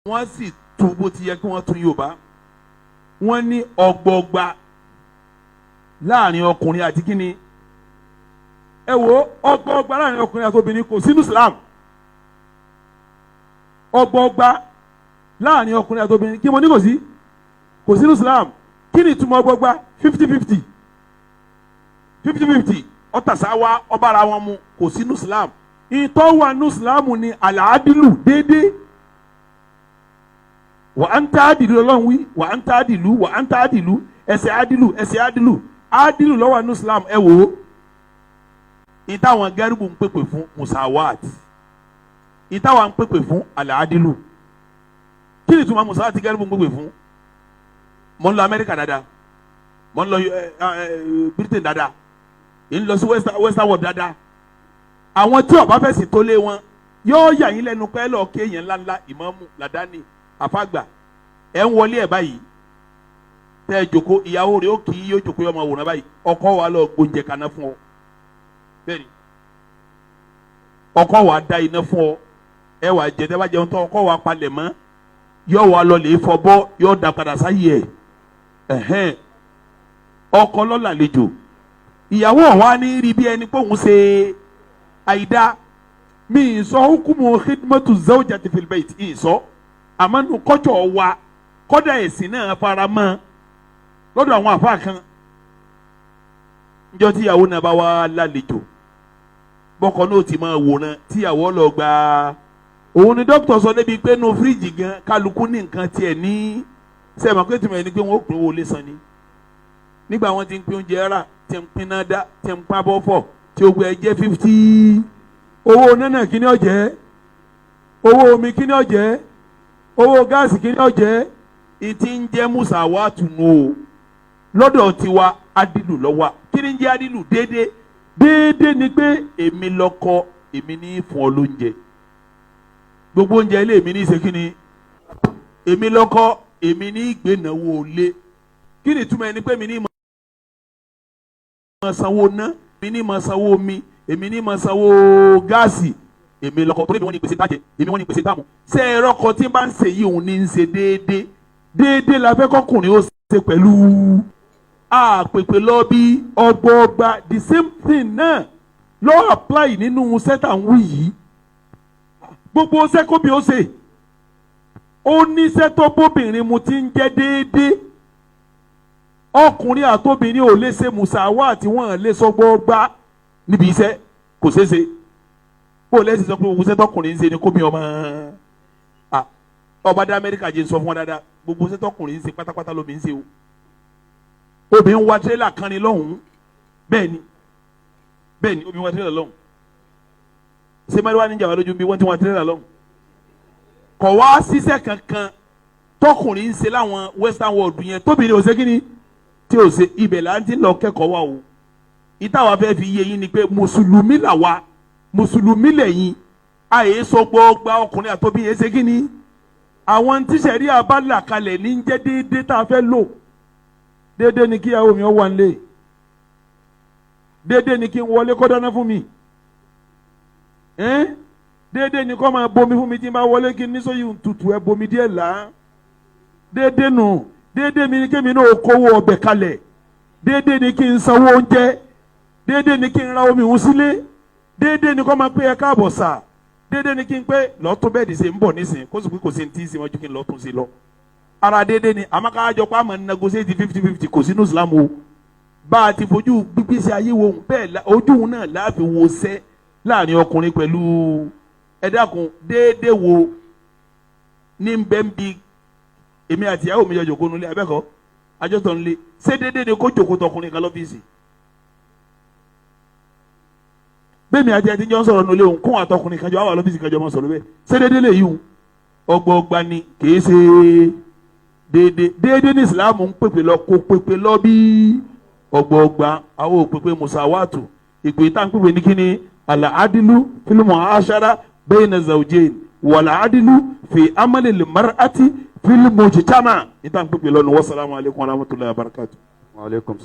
Wọ́n sì tu bó ti yẹ kí wọ́n tún Yorùbá. Wọ́n ní ọgbọọgba láàrin ọkùnrin àti kíni. Ẹ wo, ọgbọọgba láàrin ọkùnrin àti obìnrin kò sínú Islam. Ọgbọọgba láàrin ọkùnrin àti obìnrin, kí mo ní kò sí, kò sínú Islam. Kí ni ìtumọ̀ ọgbọọgba? 50-50, 50-50, ọ̀tàsáwá ọba ara wọn mu, kò sínú Islam. Ìtọ́ wà nínú Islam ni àlàádìlù, déédéé. Wà á ń tá àdìlú Ọlọ́run wí, wà á ń tá àdìlú, wà á ń tá àdìlú, ẹsẹ̀ àdìlú, ẹsẹ̀ àdìlú, àdìlú ló wà nínú Islam. Ẹ wò ó, ìtàwọn gẹ́rùbù ń pèpè fún musawat, ìtàwọn ń pèpè fún àlàádìlú. Kí ni ìtumọ̀ musawat gẹ́rùbù ń pèpè fún? Mọ̀ ń lọ Amẹ́ríkà dáadáa, mọ̀ ń lọ Britain dáadáa, ń lọ sí western world dáadáa. Àwọn tí ó bá fẹ̀sìn tó lé wọn, yóò yà yín lẹ́nu pẹ́ lọ́ọ́ kéèyàn ńláńlá, ìmáàmù, làdáni, àfàgbà, ẹ̀ ń wọlé ẹ̀ báyìí, tẹ́ ẹ jòkó, ìyàwó rẹ̀ ó kì í, yóò jòkó, yóò máa wòran báyìí. Ọkọ wa lọ gbóúnjẹ kaná fún ọ. Bẹ́ẹ̀ni, ọkọ wa da iná fún ọ, ẹ wà jẹ. Tẹ́ bá jẹun tán, ọkọ wa palẹ̀ mọ́, yóò wá lọ lè fọbọ́, yóò da padà sáyé ẹ̀. Ẹ̀hẹ́n, ọkọ lọ́làlejò, ìyàwó ọ̀wá ní rí bí ẹni pé òun ṣe àìdá. Mi sọ hukumu khidmatu zawjati fil bayt ìsọ, àmọ́ nù kọ́jọ́ wa, kọ́dà ẹ̀sìn náà fara mọ́ lọ́dọ̀ àwọn àfa kan. Njọ́ tíyàwó náà bá wá lálejò, bọ́kọ náà ti máa wòran tíyàwó lọ gba òun ni. Dókítà sọ débi pé nù fíríjì gan, kálukú ní nǹkan tiẹ̀ ní sẹ́ẹ̀ mọ̀ pé tìmọ̀ ẹni pé wọ́n ó pín owó lé san ni. Nígbà wọ́n ti ń pín oúnjẹ rà, tí ń pín náà dá, tí ń pa bọ́ fọ̀, tí ó gbé jẹ́ 50, owó nánà kí ni ó jẹ́? Owó omi kí ni ó jẹ́? Owó gáàsì kí ni ó jẹ́? Ìtì ń jẹ́ musawatu nù o. Lọ́dọ̀ tiwa, adilu lọ́wọ́. Kí ni ń jẹ́ adilu? Déédéé. Déédéé ni pé èmi lọ́kọ, èmi ní fún ọ lóúnjẹ, gbogbo oúnjẹ ilé mi ní í ṣe. Kí ni? Èmi lọ́kọ, èmi ní ìgbénáwó lé. Kí ni túmọ̀ ẹni pé mi ní máa sanwó ná, èmi ní máa sanwó mi, èmi ní máa sanwó gáàsì? Èmi lọ́kọ, torí èmi wọ́n ní pèsè tájẹ, èmi wọ́n ní pèsè táàmù. Ṣé ẹ rọ́kọ tí bá ń ṣe yìí, òun ní ń ṣe déédéé. Déédéé la fẹ́ kọkùnrin ó ṣe pẹ̀lú àpèpè lọ bí ọgbọọgba. The same thing náà ló apply nínú sẹ́tà ń wí yìí. Gbogbo sẹ́kóbi ó ṣe, ó níṣẹ́ tó bóbìnrin mu ti ń jẹ́ déédéé. Ọkùnrin àtobìnrin ò lè ṣe mùsàwá àti wọn lè sọ gbọ́gbá níbi iṣẹ́, kò ṣeé ṣe. Bó lẹ́sìn sọ pé gbogbo iṣẹ́ tọkùnrin ń ṣe ni kómi ọmọ ọba dé Amẹ́ríkà jẹ́ sọ fún wọn dáadáa, gbogbo iṣẹ́ tọkùnrin ń ṣe pátápátá lómi ń ṣe o. Obìnrin wa tírélà kan ni lọ́hùn-ún. Bẹ́ẹ̀ ni, bẹ́ẹ̀ ni, obìnrin wa tírélà lọ́hùn. Ṣé mẹ́rin ní ìjàmbá lójú bí wọ́n ti wa tírélà lọ́hùn? Kọ̀ wá ṣiṣẹ́ kankan tọkùnrin ń ṣe láwọn western world yẹn tóbìnrin ò ṣe kí ni tí ò ṣe. Ibẹ̀ là ń ti lọ kẹ́kọ̀ọ́ wa o. Ìtawà fẹ́ fi yé yín ni pé mùsùlùmí là wa, mùsùlùmí lẹ́yìn. Àyè sọ gbogbo ọkùnrin àtòbí yẹn ṣe kí ni àwọn tíṣẹ̀rí abala kalẹ̀ ní jẹ́ déédéé tá a fẹ́ lò. Déédéé ni kíyàwó mi ó wà nílé, déédéé ni kí n wọlé kó dáná fún mi, déédéé ni kó máa bomi fún mi tí n bá wọlé, kí n ní sóyún tutù, ẹ bomi díẹ̀ là á. Déédéé nù. Déédéé mi ni kémi náà kówó ọbẹ̀ kalẹ̀, déédéé ni kí n sanwó oúnjẹ, déédéé ni kí n ra omi òun sílé, déédéé ni kó máa pé ẹ káàbọ̀ sà, déédéé ni kí n pé lọ́tún bẹ́ẹ̀ dì sí ń bọ̀ nísìnyí, kó sì pé kò sí ní tí ì sí mọ́jú kí n lọ́tún sí lọ. Ara déédéé ni. Àmọ́ ká jọ pé àmọ́ negotiate 50-50, kò sínú Islam o. Bá a ti fojú gbígbèsè ayé wo bẹ́ẹ̀, ojú òun náà láàfin wo sẹ́ láàrin ọkùnrin pẹ̀lú. Ẹ dákun, déédéé wo ní bẹ́ẹ̀ bí èmi àti ìyàwó mi jọ jòkó nulẹ̀ abẹ́kọ̀ àjọtọ̀ nulẹ̀? Ṣé déédéé ni kó jòkó tọkùnrin kan lọ́fíìsì? Bẹ́ẹ̀ mi àti ẹtí jọ ń sọ̀rọ̀ nulẹ̀ òun kún àtọkùnrin kan jọ wà lọ́fíìsì kan jọ máa sọ̀rọ̀ bẹ́ẹ̀. Ṣé déédéé lè yí? Ọgbọọgba ni, kìí ṣe déédéé. Déédéé ní Ìsìlámù ń pèpè lọ, kó pèpè lọ bí ọgbọọgba. Àwọn òpèpè musawatu, ìpè tá à ń pèpè ní kíni? Al-adilu fil mu'ashara bayna zawjayn wal-adilu fi amali al-mar'ati fil mujtama. Ní tá à ń pèpè lọ́nu. Wasalaamu alaykum wa rahmatulahi wa barakatu. Wa aleykum.